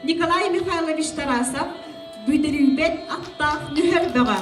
Николай Михайлович Тарасов Бүдүрүйбэт аттаах нүһэр бөҕө.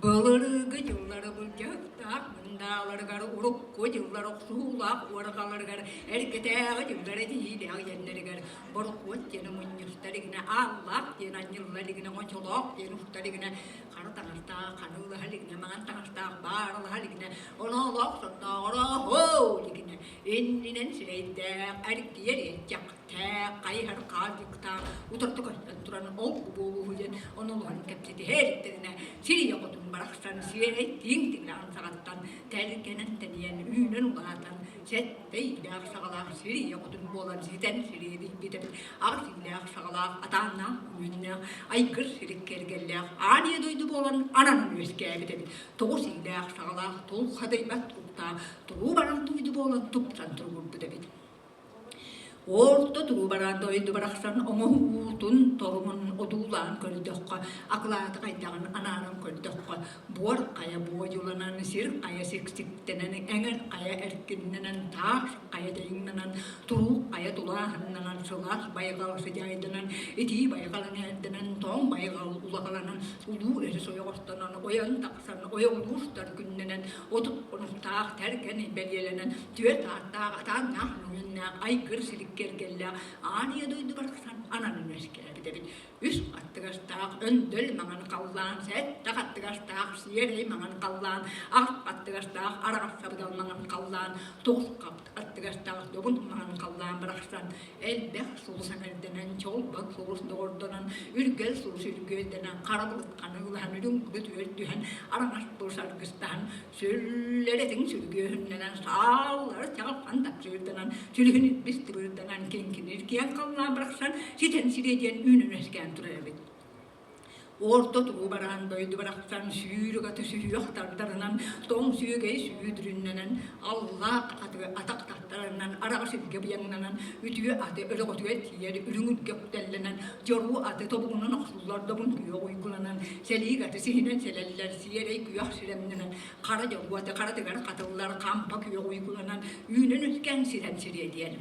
Былыргы дьыллары былдьаһыктаах мындааларыгар, урукку дьыллар охсуһуулаах уорҕаларыгар, эргэтээҕи дьыллар этиһиилээх иэннэригэр, борохуот диэни мунньустар игинэ, ааллаах диэн анньыллар игинэ, оҥочолоох диэн устар игинэ, хара таҥастаах ханыылаһа илигинэ, маҥан таҥастаах баарылаһа илигинэ, оноолоох соннооҕоро оһоо илигинэ, иннинэн сирэйдээх, эргийэр иэччэх Тээх, хайыһар хаалдьыктаах утарыта көстөн туран ол буолууһу диэн онолуһан кэпсэтиһэ иликтэринэ сирийэ хотун барахсан сиэрэй тииҥ тиҥилэҕин саҕаттан тэлгэнэн тэнийэн үүнэн улаатан сэттэ иилээх саҕалаах сирийэ хотун буолан ситэн сириэдийбит эбит аҕыс иилээх саҕалаах атааннаах үүннээх айгыр сирик кэргэллээх аан ийэ дойду буолан ананан үөскээбит эбит тоҕус иилээх саҕалаах тулхадыйбат туруктаах туруу баран дойду буолан тупсан туругурбут эбит Орто туруу бараан дойду барахсан оҥоһуутун торумун одуулаан көрдөххө, акылаата хайдаҕын анааран көрдөххө, буор хайа буодьуланан, сир хайа сиксиктэнэн, эҥэр хайа эркиннэнэн, таас хайа дайыҥнанан, туруук хайа тулааһыннанан, сылаас байҕал сыдьаайданан, итии байҕал эҥээрдэнэн, тоҥ байҕал улаҕаланан, улуу өрүс ойоҕостонон, ойон тахсан, ойоҕолуур күннэнэн, 30 хонуктаах тэргэн бэлиэлэнэн, түөрт ааттаах, атааннаах нүҥүннээх, айгыр силик кэргэллээх аан ийэ дойду барахсан ананан үөскээбит эбит. Үс хаттыгастаах өндөл маҥан халлаан, сэттэ хаттыгастаах сиэрэй маҥан халлаан, аҕыс хаттыгастаах араҕас сабыдал маҥан халлаан, тоҕус хаттыгастаах добун маҥан халлаан барахсан элбэх сулус эҥэрдэнэн, чолбон сулус доҕордонон, үргэл сулус үргүөрдэнэн, хара былыт ханыылаһан, үрүҥ былыт үөрдүһэн, араҥас сулус аргыстаһан, сүллэрэтиҥ сүргүөһүннэнэн, сааллары чаҕылхан тапсыырданан, сүлүһүн илбис тыбыырданан, киҥкиниир киэҥ халлаан барахсан ситэн сириэ диэн үүнэн үөскээн турар эбит. Орто туруу бараан дойду барахсан сүүрүк аты сүһүөх тардарынан, тоҥ сүөгэй сүүрүннэнэн, аллаах аты атах тартарынан, араҕас илгэ быйаҥнанан, үтүө аты өрөҕөтүгэр тиийэр үрүҥ үргэ үктэллэнэн, дьоруу аты тобугунан охсуллар добун күөх уйгуланан, сэлиик аты сиһинэн сэлэллэр, сиэрэй күөх сирэмнэнэн, хара дьоруу аты харатыгар хатыллар, хампа күөх уйгуланан, үүнэн үскээн сирэн сириэдийэн.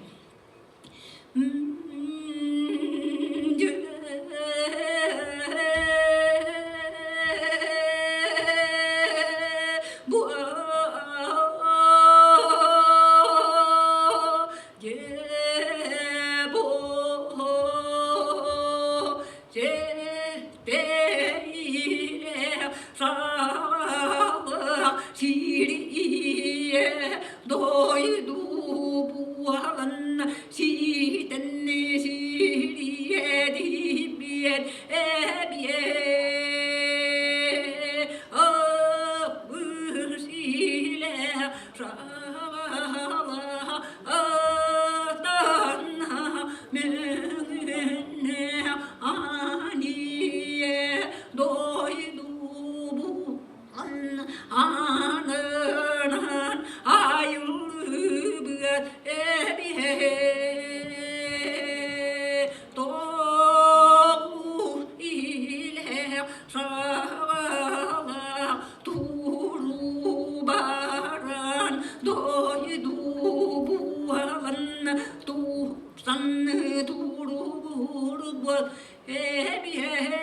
Дойду буолан сиитэн сириэдийбиэн эбиэ ып-силэ шаала атанна мөҥүннэ ание дойду Анынан айыллыбыт эбиһэ тоҕу илэх саҕалаах туруу баран дойду буолан тупсан туругурбут эбиһэ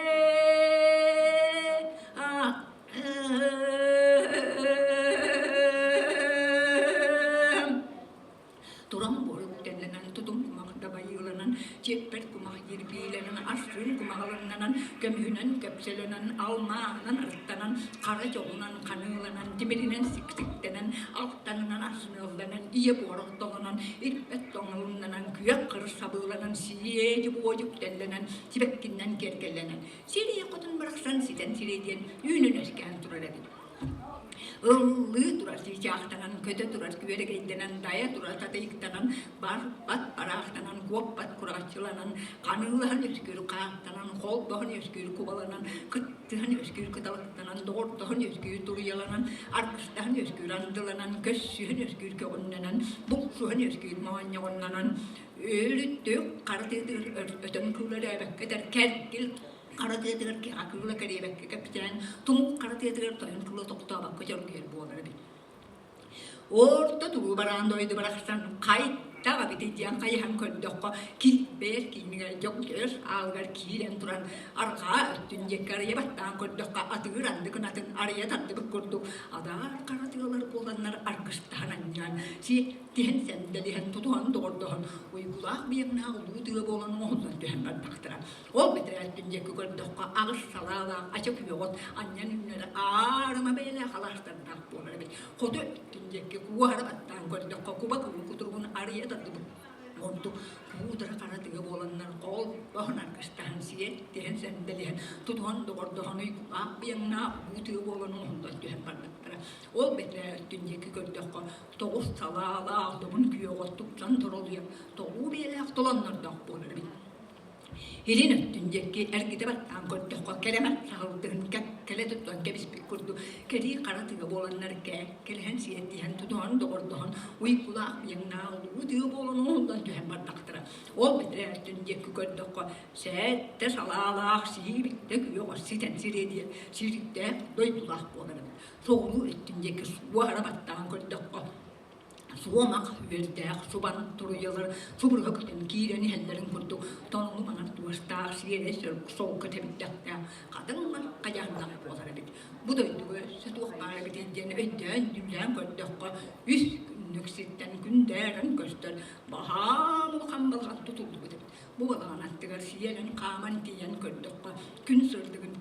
Туран буорук тэллэнэн, тутум кумах дабайыыланан, чиэппэр кумах дьирбиилэнэн, арсыын кумаҕаланнанан, көмүһүнэн көпсөлөнөн, алмааһынан арыттанан, хара дьоҕунан ханыыланан, тимиринэн сиксиктэнэн, алтанынан арсыныалланан, ийэ буорах тоҥонон, ирбэт тоҥолуннанан, күөх кырыс сабыыланан, сиэдьик-уодьук тэллэнэн, сибэккиннэн киэргэллэнэн, Сирийэ хотун барахсан ситэн сириэ диэн үүнэн үөскээн турар эбит. Ыллыы турар чыычаахтанан, көтө турар күөрэгэйдэнэн, дайа турар татыйыктанан, барбат бараахтанан, куоппат кураҕаччыланан, ханыылаһан үөскүүр хаахтанан, холбоһон үөскүүр кубаланан, кыттыһан үөскүүр кыталыктанан, доҕордоһон үөскүүр туруйаланан, аргыстаһан үөскүүр андыланан, көссүһэн үөскүүр көҕүннэнэн, булсуһан үөскүүр моонньоҕоннонон, Өлүттүк хара тыатыгар өтөн кыыла өрөөбөккө этэр кэргил хара тыатыгар киэҕэ кыыла кэриэбэккэ кэпсээн тумул хара тыатыгар тойон кыыла тохтообокко дьоргуйар буолар эбит. Орто туруу бараан дойду барахсан хайдах эбитий диэн хайыһан көрдөххө, килбэйэр киинигэр дьокутөс аалыгар киирэн туран арҕаа өттүн диэки арыйа баттаан көрдөххө атыыр анды кынатын арыйа тардыбыт курдук адаар хара тыалар буоланнар аргыстаһан анньан сиэттиһэн сэндэлиһэн тутуһан доҕордоһон уйгулаах биэҥнээх улуу тыа буолан оҥоһуллан түһэн бардахтара. Ол бэтэрээттин диэки көрдөххө аҕыс салаалаах ача күөҕүт анньан үүнэр аарыма бэйэлээх алаастардаах буолар эбит. Хоту өттүн диэки куоһара баттаан көрдөххө куба кыыл кутуругун арыйа тардыбыт ордук куудара хара тыа буоланнар холбоһон аргыстаһан сиэттиһэн сэндэлиһэн тутуһан доҕордоһон уйгулаах быйаҥнаах уу тыа буолан оҥоһуллан түһэн барбыттара. Ол бэтэрээ өттүн диэки көрдөххө тоҕус салаалаах добун күөҕэ тупсан торолуйан тоҕуу биэлээх толоннордоох буолар эбит. Илин өттүн диэки эргитэ баттаан көрдөххө, кэрэмэт саһылтыһын кэккэлэ туттан кэбиспит курдук кэлии хара тыа буоланнар кэккэлэһэн сиэттиһэн тутуһан доҕордоһон уйгулаах быйаҥнаах улуу тыа буолан оҥоһуллан түһэн бардахтара. Ол бэтэрээ өттүн диэки көрдөххө, сэттэ салаалаах сиибиктэ күөҕэр ситэн сириэдийэн сирдээх дойдулаах буолар эбит. Соҕуруу өттүн диэки суоһара баттаан көрдөххө, суомах үөрдээх субан туруйалар субурга көтөн киирэн иһэллэрин курдук тоҥну маҥан туостаах сиэрэ солко тэбиттэхтээх хатыҥ хадьааннаах буолар эбит. Бу дойдуга өссө туох баар эбитий диэн өйдөөн дьүүллээн көрдөххө үс күннүк сиртэн күндээрэн көстөр баһаам улахан балаҕан тутуллубут эбит. Бу балаҕан аттыгар сиэлэн хааман тиийэн көрдөххө күн сырдыгын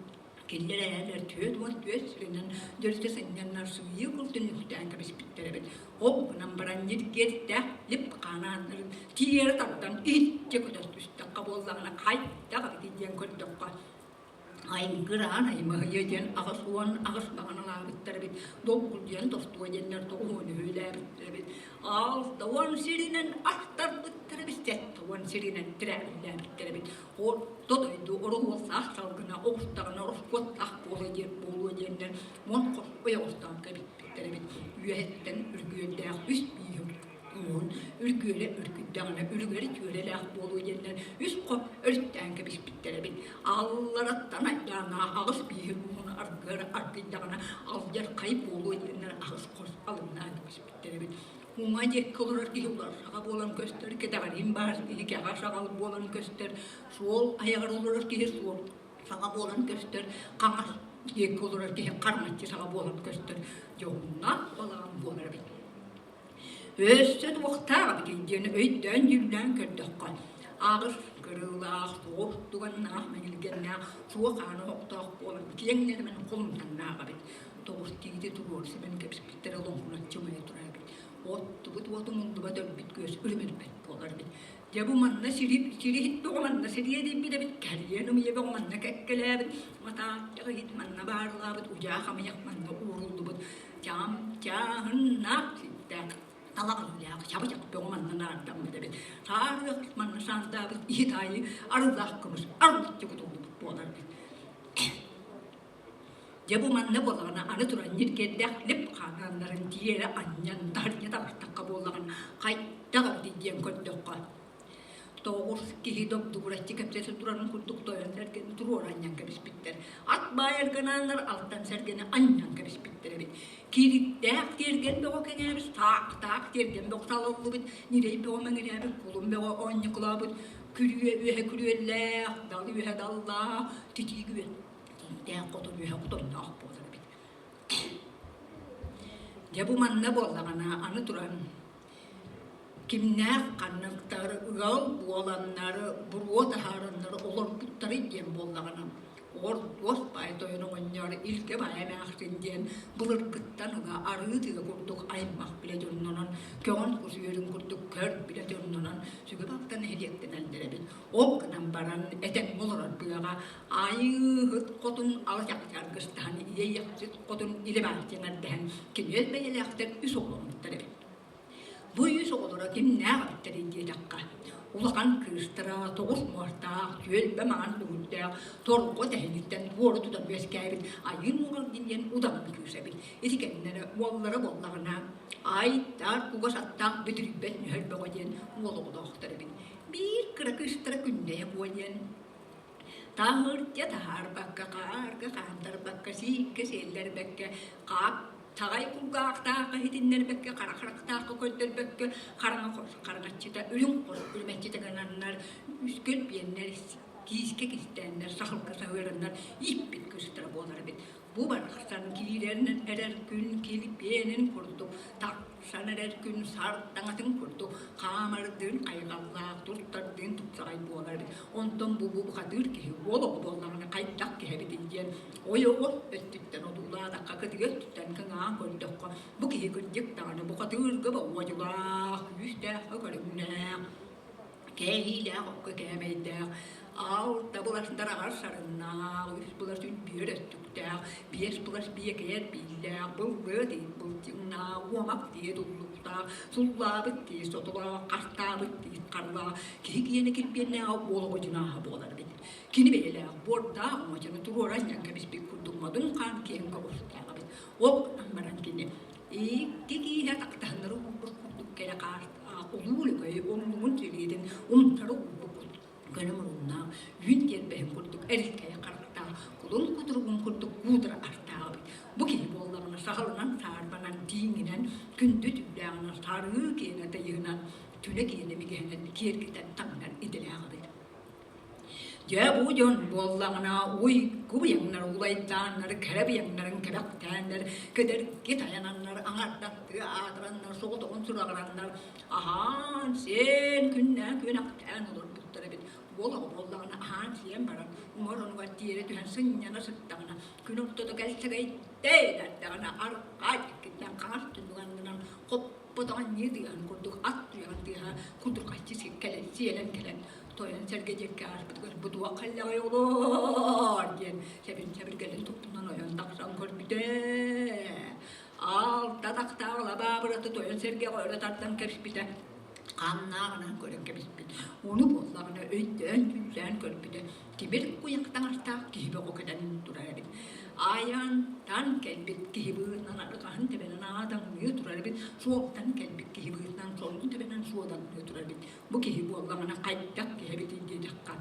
Кинилэр эһээлэр 44 сиринэн дьөлүтэ сынньаннар сымыйыы курдун үктээн кэбиспиттэр эбит. Ол гынан баран ньиргиэрдээх лип ханааннарын тиэрэ тардан иһиччэ көтөр түстэххэ буоллаҕына хайдах эбитий диэн көрдөххө айыҥкыраан аймаһыйа диэн 88 баҕаналаабыттар эбит, долгуйан тостуо диэннэр 90 үһүлээбиттэр эбит, 60 сиринэн астарбыттар эбит, 70 сиринэн тирээбиллээбиттэр эбит. Орто дойду оруһуоллаах салгына оҕустаҕына ороскуоттаах буолуо диэн буолуо диэннэр уон хос ойоҕостоон кэбиспиттэр эбит. Үөһэттэн үргүөрдээх үс бииһин уһун үргүөрэ үргүйдэҕинэ үлүгэри түөрэлээх буолуо диэннэр үс хоп өрүттээн кэбиспиттэр эбит. Аллараттан айдааннаах аҕыс бииһин уһун аргыара аргыйдаҕына алдьархай буолуо диэннэр аҕыс хос алыннаан кэбиспиттэр эбит. Уҥа диэки олорор киһи уларсаҕа буолан көстөр, кэтэҕэриин баар киһи кэҕэ саҕал буолан көстөр, суол айаҕар олорор киһи суол саҕа буолан көстөр, хаҥас диэки олорор киһи хармаччы саҕа буолан көстөр. Дьоһуннаах балаҕан буолар эбит. Өссө туохтаах эбитий диэн өйдөөн-дьүүллээн көрдөххө, аҕыс кырыылаах, суох туганнаах, мэҥилгэннээх, суох ааны оһохтоох буолан киэҥ нэлэмэн холумтаннаах эбит. Тоҕус тиити туруорсубан кэбиспиттэрэ лоҥкуначчы умайа турар эбит. Оттубут уоту муннуга өлбүт күөс үрүмүрбэт буолар эбит. Дьэ бу манна сири сириһит бөҕө манна сириэдийбит эбит, кэриэн ымыйа бөҕө манна кэккэлээбит, матааччах иһит манна баарылаабыт, удьаах амыйах манна ууруллубут, чаам чааһыннаах сирдээх талах өлүүлээх чабычах бөҕө манна наардаммыт эбит. Саарыах манна саандаабыт иһит аайы арыылаах көмүс арылыччы кутуллубут буолар эбит. Дьэ бу манна буоллаҕына аны туран ньиргиэрдээх лип хааннарын тиэрэ анньан таһырдьа таҕыстахха буоллаҕына хайдах эбитий диэн көрдөххө тоҕус киһи добдугураччы кэпсэтэ турарын курдук тойон сэргэни туруора анньан кэбиспиттэр. Ат баайар гынааннар алтан сэргэни анньан кэбиспиттэр эбит. Киириктээх тиэргэн бөҕө кэҥээбит, таах-таах тиэргэн бөҕө талыллыбыт, ньирэй бөҕө мэҥирээбит, кулун бөҕө оонньукулаабыт, күрүө үөһэ күрүөлээх, дал үөһэ даллаах, титиик үөһэ Тиҥтээх хотун үөһэ хотонноох буолар эбит. Дьэ бу манна буоллаҕына аны туран кимнээх ханныктар ыал буоланнар буруо таһаараннар олорбуттарый диэн буоллаҕына Ордуос баай тойон оҕонньор Илгэ баай эмээхсин диэн былыргыттан ыла арыы тыа курдук аймах билэ дьоннонон көҕөн кус үөрүн курдук көр билэ дьоннонон сүгэ балта нэһилиэктэнэллэр эбит. Ол гынан баран этэҥҥэ олорор быаҕа Айыыһыт хотун ала-чахчы аргыстаһан, иэйэхсит хотун илэ-бааччы эҥэрдэһэн, киниэс бэйэлээхтэр үс оҕоломмуттар эбит. Бу үс оҕолоро кимнээх эбиттэрий диэтэххэ, улахан кыыстара тоҕус муостаах, түөлбэ маҥан дүҥүрдээх, торҕо тэһиниттэн буору тутан үөскээбит Айыы Муурал диэн удаҕан кыыс эбит. Ити кэннэрэ уоллара буоллаҕына, Айтаар кугас аттаах бүдүрүйбэт нүһэр бөҕө диэн уол оҕолоохтор эбит. Биир кыра кыыстара Күннэйэ Куо диэн Таһырдьа таһаарбакка, хаарга хаамтарбакка, сииккэ сиэллэрбэккэ, хаап Хаптаҕай кулгаахтаахха иһитиннэрбэккэ, хара харахтаахха көрдөрбөккө, хараҥа хос хараҥаччыта, үрүҥ хос үрүмэччитэ гынаннар, үскэл биэннэр, киискэ кистээннэр, саһылга саһыараннар ииппит кыыстара буолар эбит. Бу барахсан киирэн эрэр күн килбиэнин курдук, тахсан эрэр күн сардаҥатын курдук хаамардыын хайҕаллаах, туттардыын тупсаҕай буолар эбит. Онтон бу бухатыыр киһи уол оҕо буоллаҕына хайдах киһи эбитин диэн ойоҕос өттүттэн одуулаатахха, кытыга өттүттэн кыҥаан көрдөххө, бу киһи кырдьык даҕаны бухатыырга боҕуодьулаах, күүстээх, көрүҥнээх, кээһиилээх окко кээмэйдээх, алта былас дараҕар сарыннаах, үс былас үрбүөр өттүктээх, биэс былас биэкэйэр бииллээх, былгыа тиит былчыҥнаах, уомах тиит уллуктаах, суллаабыт тиис сотолоох, хастаабыт тиит харлаах, киһи киэнэ килбиэннээҕэ уол оҕо дьунааһа буолар эбит. Кини бэйэлээх буордаах оҥочону туруора анньан кэбиспит курдук модун хаан киэҥ көҕүстээх эбит. Ол гынан баран кини икки кииһэ тахтаһыннары уурбут курдук кэрэ хаар улуу үлүгэй оннугун силиэтин умсары уурбут көнө муруннаах, үүн тиэрбэһин курдук эрилкэй харахтаах, кулун кутуругун курдук куудара артаах эбит. Бу киһи буоллаҕына саһылынан, саарбанан, тииҥинэн, күндү түүлээҕинэн, сарыы киэнэ тыйыһынан, түнэ киэнэ мигэһинэн киэргэтэн таҥнар идэлээх эбит. Дьэ бу дьон буоллаҕына уйгу быйаҥнар улайдааннар, кэрэ быйаҥнарын кэбэхтээннэр, кэдэрги тайананнар, аҥардаттыы аатыраннар, соҕотоҕун сураҕыраннар, аһаан-сиэн күннээн күөнэхтээн олорбуттар эбит. Уол оҕо буоллаҕына аһаан-сиэн баран, уҥар онугар тиэрэ түһэн сынньана сыттаҕына, күн ортото кэлсэгэйдэй эрдэҕинэ арҕаа дьиккиттэн хаҥас түннүк аннынан хоппотоҕун ньыы тыаһын курдук ат туйаҕын тыаһа кудурхаччы кэлэн сиэлэн кэлэн тойон сэргэ диэкки ааспытыгар бу туох хэллэҕэй олоор диэн сэбин сэбиргэлин туттунан ойон тахсан көрбүтэ алта тахтаах лабаабыраты тойон сэргэҕэ өрө тардан кэбиспитэ ханнааҕынан көрөн кэбиспит ону буоллаҕына өйдөөн түүллээн көрбүтэ тимир куйах таҥастаах киһи бөҕө кэлэн турар эбит айантан кэлбит киһи быһыытынан арҕаһын тэбэнэн аатаҥныы турар эбит суолтан кэлбит киһи быһыытынан солун тэбэнэн суодаҥныы турар эбит Бу киһи буоллаҕына хайдах киһи эбитий диэтэххэ,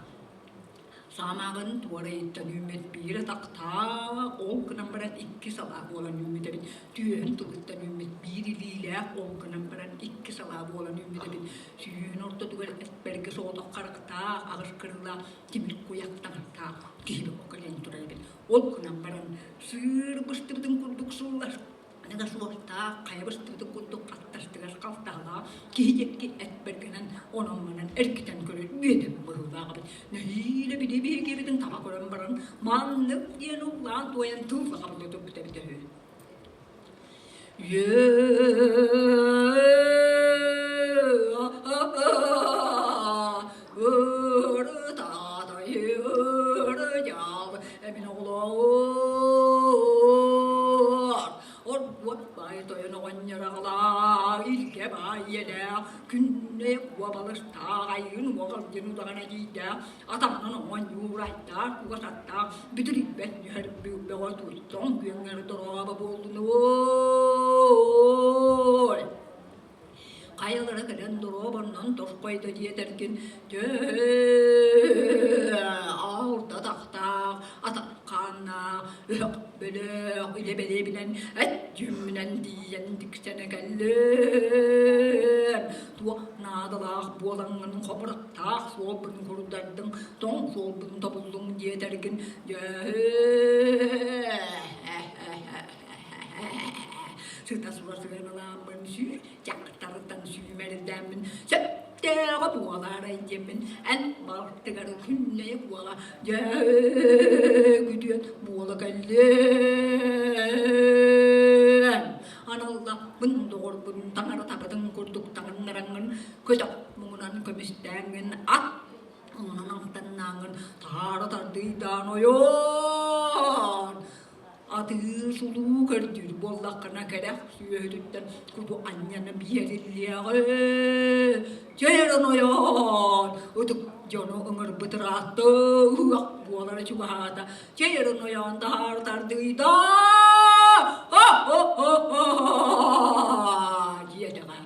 саамааҕын туорайыттан үүммүт биир атахтаах, ол гынан баран икки салаа буолан үүммүт эбит. Түөһүн тылыттан үүммүт биир илиилээх, ол гынан баран икки салаа буолан үүммүт эбит. Сүүһүн ортотугар эппэргэ соҕотох харахтаах, аҕыс кырыылаах тимир куйах таҥастаах киһи бөҕө кэлэн турар эбит. Ол гынан баран сыыр быстыбытын курдук сыллар Аныга суохтаах, хайа быстыбытын курдук хаттастыгар халтаһалаах киһи диэки эт бэргэнэн онон-манан эргитэн көрөр үөдэн быһыылаах эбит. Нэһиилэ били биһигибитин таба көрөн баран маннык диэн ыллаан туойан тыл сахабыта турбут эбитэ үһү. Эмин оҕолоор, оргуот баай тойон оҕонньор аҕалаах, илгэ баай ийэлээх, күннэй уобаластаах, айыын уоҕалдьын удаҕан эдьиийдээх, атаҕынан оонньуур, айтаах, кугас аттаах, бүдүрүйбэт нүһэр бөҕө туйтон күөҥҥэр дорообо буоллун ой! Хайалара кэлэн доруобаннан тосхойдо диэтэргин, дьэ, алта атахтаах, атах хааннаах, өһөх бөлөх илэ бэлиэбинэн эт дьүммүнэн тиийэн тиксэнэ кэллим. Туох наадалаах буолаҥҥын хобурахтаах суолбун курдардыҥ, тоҥ суолбун тобуллуҥ диэтэргин, дьэ, Сыта сура сыаналааммын сүүр дьахтартан сүүмэрдээммин сөптөөҕө буолаарай диэммин эн балтыгар күннэйэ буола дьэ күтүөт буола кэллим аналлаппын доҕорбун таҥара табатын курдук таҥыннараҥҥын көтөх муҥунан көмүстээҥҥин ат онон алтаннааҥҥын таара тардыйдаан ойоон Атыы сулуу көрдүүр буоллаххына кэрэх сүөһүтүттэн куту анньана биэриллиэҕэ. Чэй эрэ нойоон, ытык дьону ыҥырбыт ыраатта ыһыах буолара чугаһаата. Чэй эрэ нойоон таһаара тардыыта. Диэтэҕэ.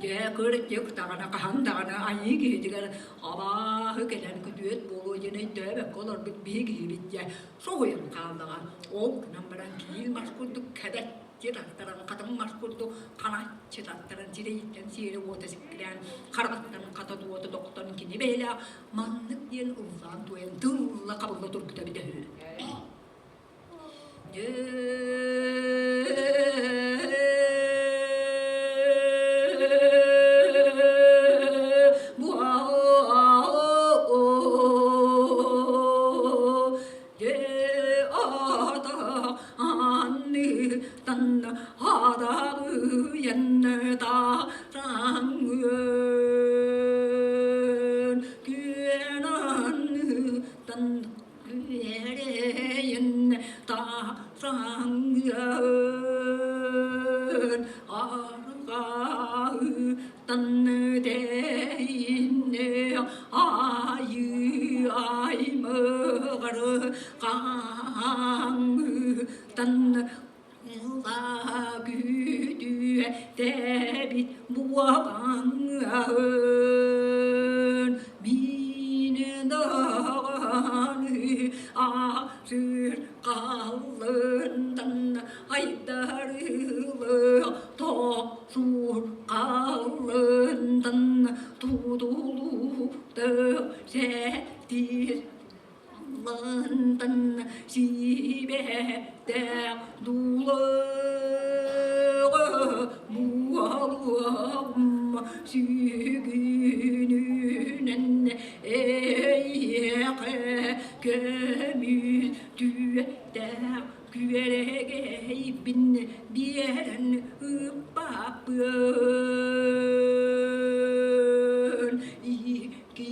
Дьэ, кырдьык даҕаны хаһан даҕаны айыы киһитигэр абааһы кэлэн күтүөт буолуо диэн өйдөөбөккө олорбут биһи киһибит дьэ соһуйан хааллаҕа. Ол гынан баран киил мас курдук кэбэччи таттаран, хатыҥ мас курдук ханаччы таттаран сирэйиттэн сиэрэ уота сиккирээн, хараҕыттан хата уота тохтон кини бэйэлээх маннык диэн ыллаан-туойан тылла хабылла турбута эбитэ үһү. Үөрэйин тахсаҥҥын арҕаһыттан тэйиннэ айыы аймыгар хаҥыттан Күүтүө тэбит буолаҥҥын миин даҕаны аһыыр халлынтан айдарылы тохсуур халлынтан тутулукту сэтир Лантан сибэһтээх дуулаҕа буолуом сүгүнүнэн эйиэхэ көмүс түөттээх күөрэгэйбин биэрэн ыппаппын икки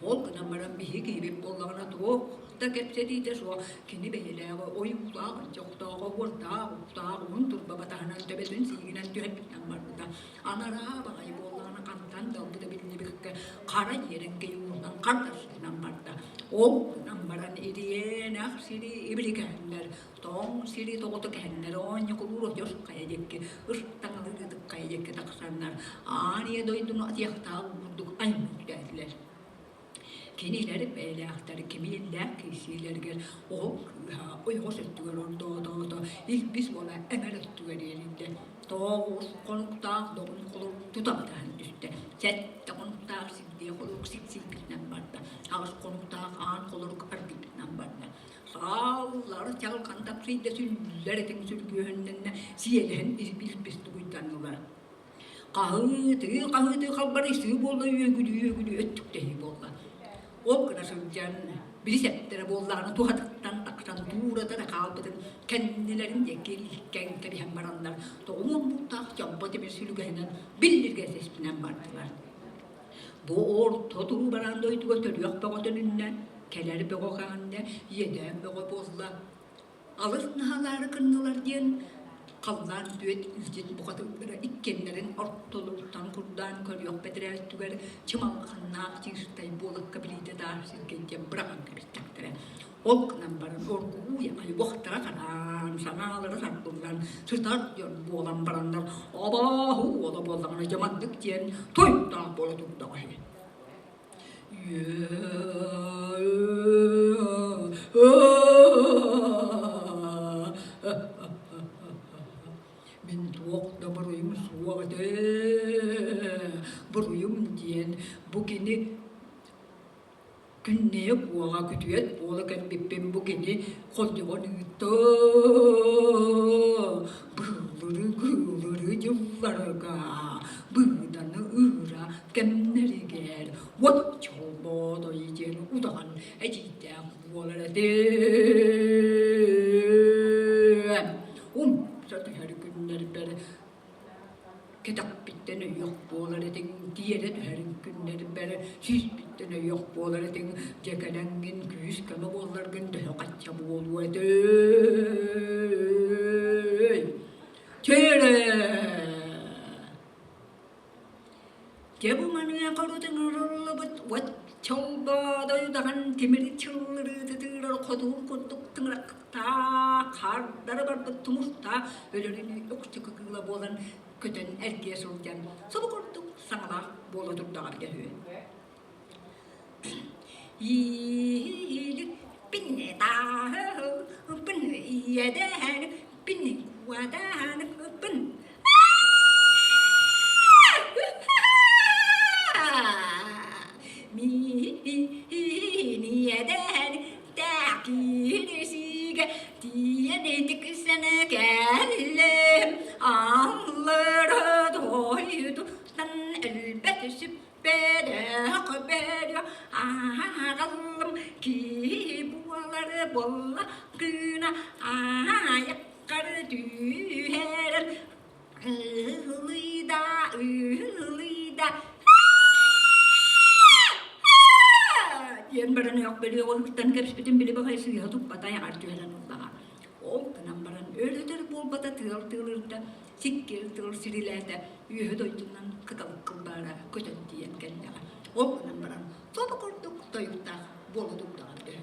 Ол гынан баран биһиги киһибит буоллаҕына туох да кэпсэтиитэ суох кини бэйэлээҕи ойуулаах, дьохтооҕо уордаах, уктаах уһун турба батаһынан төбөтүн сиигинэн түһэрбитинэн барбыта. Анараа баҕайы буоллаҕына хантан да ылбыта биллибэккэ хара дьиэрэҥкэй уунан хардастынан барда. Ол гынан баран ириэнэх сири ибили кэһэннэр, тоҥ сири тоҕото кэһэннэр оонньокулуур одьос хайа диэки ыстаҥалыытык хайа диэки тахсаннар аан ийэ дойдуну атыйахтаах курдук аймык Кинилэр бэйэлээхтэр кимииллээх киирсиилэригэр оҕо кыыһа ойоҕос өттүгэр ордоотоото, илбис уола эҥэр өттүгэр иэлийдэ. Тоҕус хонуктаах доҕун холорук тута батаһан түстэ. Сэттэ хонуктаах сирдиэ холорук сиксийбитинэн барда. Аҕыс хонуктаах аан холорук аргыйбытынан барда. Сааллар чаҕылхан тапсыйда сүллэр этиҥ сүргүөһүннэннэ сиэлэһэн илбис тугуйданнылар. Хаһыытыы-хаһыытыы халбарыйсыы буолла, үөгүлүү-үөгүлүү өттүктэһии буолла. Ол гына сылдьан, били сэптэрэ буоллаҕына туһатыттан тахсан туурата да хаалбытын кэннилэрин диэки илгэн кэбиһэн бараннар, тоҕуон бултаах чомпо тимир сүлүгэһинэн биллиргэ сиспинэн бардылар. Бу орто туруу бараан дойдуга төрүөх бөҕө төнүннэ, кэлэр бөҕө хаанна, иэдээн бөҕө буолла. Алыс наһаалаары гыннылар диэн халлаан түөт илдьит бухатыырдара иккиэннэрин ортолоруттан курдаан көрүөх бэтэрээ өттүгэр чымалханнаах чыыстай буолакка билиитэ таас сиргэ диэн быраҕан кэбистэхтэрэ. Ол гынан баран оргууй айбахтара хараан, санаалара сарбыллан сытар дьон буолан бараннар абааһы уола буоллаҕына дьэ маннык диэн тойуктаах буола турдаҕа үһү. Мин туох да буруйум суох этэ. Буруйум диэн бу кини Күннэйэ куоҕа күтүөт буола кэлбиппин бу кини холдьоҕон ыытта. Быылыры-кыылыры дьылларга быыданы ыыра кэмнэригэр уот чолбоодой диэн удаҕан эдьиийдээх буолар этим. Умса түһэр күннэрбэр Кэтэхпиттэн өйүөх буолар этиҥ, тиэрэ түһэрин күннэрбэр, сүүспүттэн өйүөх буолар этиҥ, дьэ кэлэҥҥин күүс-көмө буолларгын төһө-хачча буолуо этэй? Чээрэ! Дьэ бу маныаха ыҥырыллыбыт уот чолбоодой удаҕан тимир чыллырыы тытыырар хотуур курдук тыҥырахтаах хаардары барбыт тумустаах өлөрүнүү өксөкү кыыла буолан көтөн эргийэ сылдьан субу курдук саҥалаах буола турдаҕа эбитэ үһү. Ииликпин тааһыппын иэдэһэникпин куодаһаныппын Мииниэдэһэн тээкиирисигэ тиийэн итиксэн кэллим аллара дойдуттан өлбөт сүппэтэх бөрө ааҕаллым киһи буолар буолла гына аайаккар түһэрэн Ыылыйда, ыылыйда диэн баран өөх бөлүөх кэбиспитин били баҕайы сыыһа туппата айаҕар түһэрэн ыллаҕа. Ол гынан баран өр-өтөр буолбата тыал тыалырда, сиккиэр тыал сирилээтэ, үөһэ дойдунан кыталык кылбаара көтөн тиийэн кэллэҕэ. Ол гынан баран собо курдук тойуктаах буола турдаҕа төһө.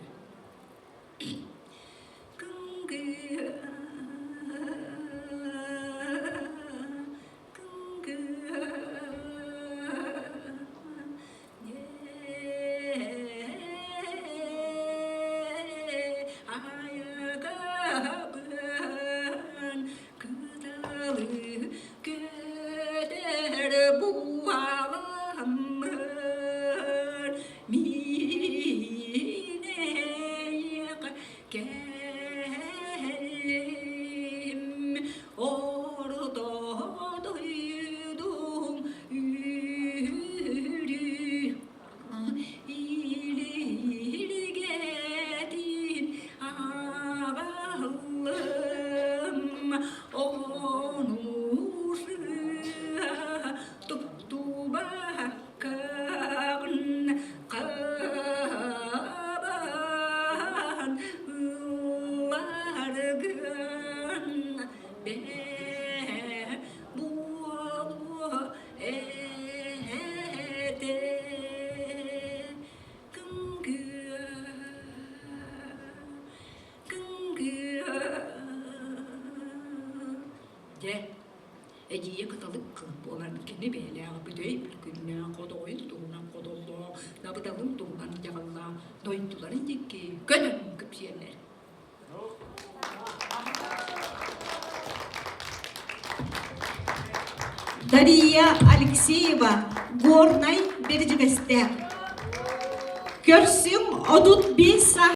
Көтөр буаламмын Миинэйэх кэллим орто дойдум үүрү илигэтин аҕаллым ону сыа туттубаккаҕын хабан ылларгын бээ буолуо этэ кыҥгыа кыҥгыа дьэ Эдьиийэ кыталык кыыл буолан кини бэйэлээх бүтэй күннээх хотоҕойун туһунан хотоллоох, дабыдалын туһунан дьаҕыллаах дойдуларын диэки көнөн күпсүйэллэр. Дария Алексеева, Горнай Бэрдьигэстээх. Көрсүҥ 35 саа.